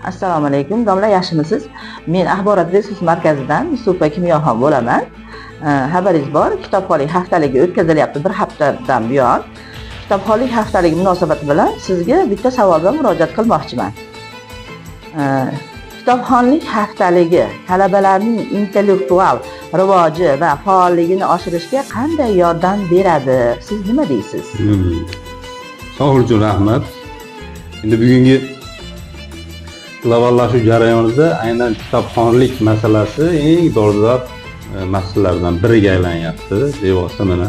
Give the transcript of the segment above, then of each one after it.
Assalomu alaykum, domla, yaxshimisiz? Men axborot resurs markazidan Supa Kimyoxon bo'laman. Xabaringiz bor, kitobxonlik haftaligi o'tkazilyapti bir haftadan buyon. Kitobxonlik haftaligi munosabati bilan sizga bitta savol bilan murojaat qilmoqchiman. Kitobxonlik haftaligi talabalarning intellektual rivoji va faolligini oshirishga qanday yordam beradi? Siz nima deysiz? Savol uchun rahmat. Endi bugungi globallashuv jarayonida aynan kitobxonlik masalasi eng dolzarb masalalardan biriga aylanyapti. Bevosita mana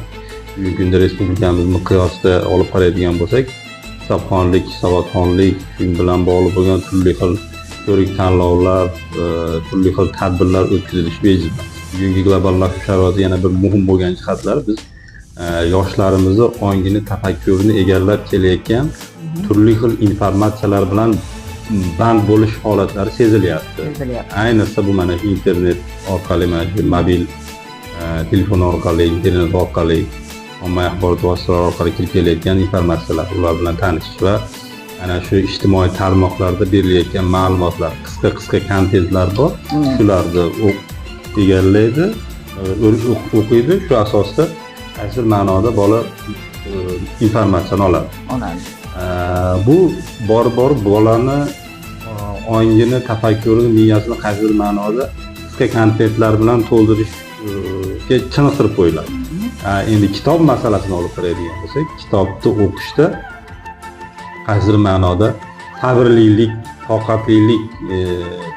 bugungi kunda respublikamiz miqyosida olib qaraydigan bo'lsak, kitobxonlik, savodxonlik bilan bog'liq bo'lgan turli xil ko'rik tanlovlar, turli xil tadbirlar o'tkazilishi bejiz emas. Bugungi globallashuv sharoitida yana bir muhim bo'lgan jihatlar, biz yoshlarimizni ongini, tafakkurini egallab kelayotgan turli xil informatsiyalar bilan band bo'lish holatlari sezilyapti. Sezilyapti. Ayniqsa bu mana shu internet orqali, mana shu mobil telefon orqali, internet orqali, ommaviy axborot vositalari orqali kirib kelayotgan informatsiyalar, ular bilan tanishish va ana shu ijtimoiy tarmoqlarda berilayotgan ma'lumotlar, qisqa qisqa kontentlar bor, shularni egallaydi, o'qiydi. Shu asosda qaysidir ma'noda bola informatsiyani oladi. Oladi. Bu borib borib bolani ongini, tafakkurini, miyasini qaysidir ma'noda qisqa kontentlar bilan to'ldirishga chiniqtirib qo'yiladi. Endi kitob masalasini olib qaraydigan bo'lsak, kitobni o'qishda qaysidir ma'noda sabrlilik, toqatlilik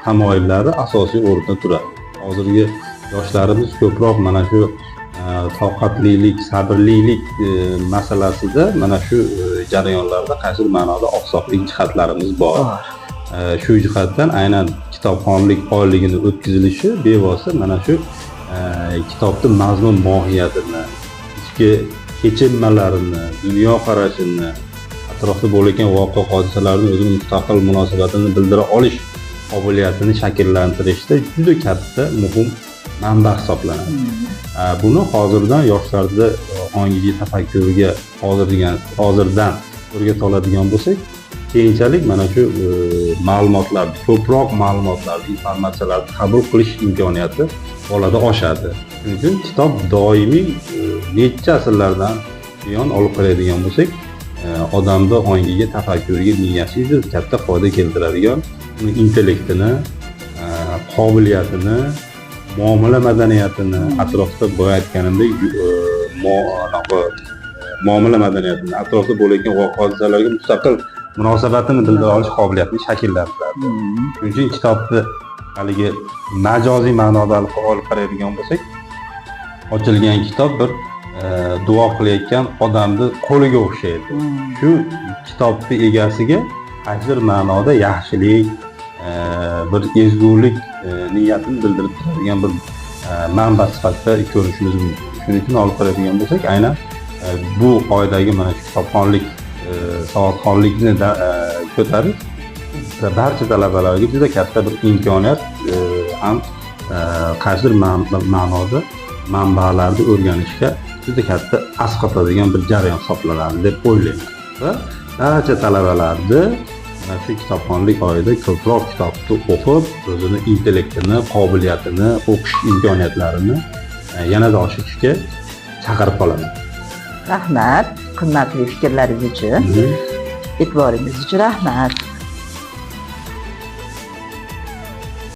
tamoyillari asosiy o'rinda turadi. Hozirgi yoshlarimiz ko'proq mana shu toqatlilik, sabrlilik masalasida, mana shu jarayonlarda qaysidir ma'noda oqsoqlik jihatlarimiz bor. Bor. Shu jihatdan aynan kitobxonlik oyligini o'tkazilishi bevosita mana shu kitobni mazmun mohiyatini, ichki kechinmalarini, dunyoqarashini, atrofda bo'layotgan voqea hodisalarni o'zini mustaqil munosabatini bildira olish qobiliyatini shakllantirishda juda katta muhim manba hisoblanadi. Buni hozirdan yoshlarda ongiga, tafakkuriga hozirdan o'rgata oladigan bo'lsak, keyinchalik mana shu ma'lumotlarni, ko'proq ma'lumotlarni, informatsiyalarni qabul qilish imkoniyati bolada oshadi. Shuning uchun kitob doimiy, necha asrlardan buyon olib qaraydigan bo'lsak, odamni ongiga, tafakkuriga, miyasiga juda katta foyda keltiradigan, uni intellektini, qobiliyatini, muomala madaniyatini, atrofda boya aytganimdek, anaqa, muomala madaniyatini, atrofda bo'layotgan voqea hodisalarga mustaqil munosabatini bildira olish qobiliyatini shakllantiradi. Shuning uchun kitobni haligi majoziy ma'noda olib qaraydigan bo'lsak, ochilgan kitob bir duo qilayotgan odamni qo'liga o'xshaydi. Shu kitobni egasiga qaysidir ma'noda yaxshilik, bir ezgulik niyatini bildirib turadigan bir manba sifatida ko'rishimiz mumkin. Shuning uchun olib qaraydigan bo'lsak, aynan bu oydagi mana shu kitobxonlik, savodxonlikni ko'tarish barcha talabalarga juda katta bir imkoniyat, ham qaysidir ma'noda manbalarni o'rganishga juda katta asqotadigan bir jarayon hisoblanadi deb o'ylayman. Va barcha talabalarni mana shu kitobxonlik oyida ko'proq kitobni o'qib, o'zini intellektini, qobiliyatini, o'qish imkoniyatlarini yanada oshirishga chaqirib qolaman. Rahmat, qimmatli fikrlaringiz uchun. E'tiboringiz uchun rahmat.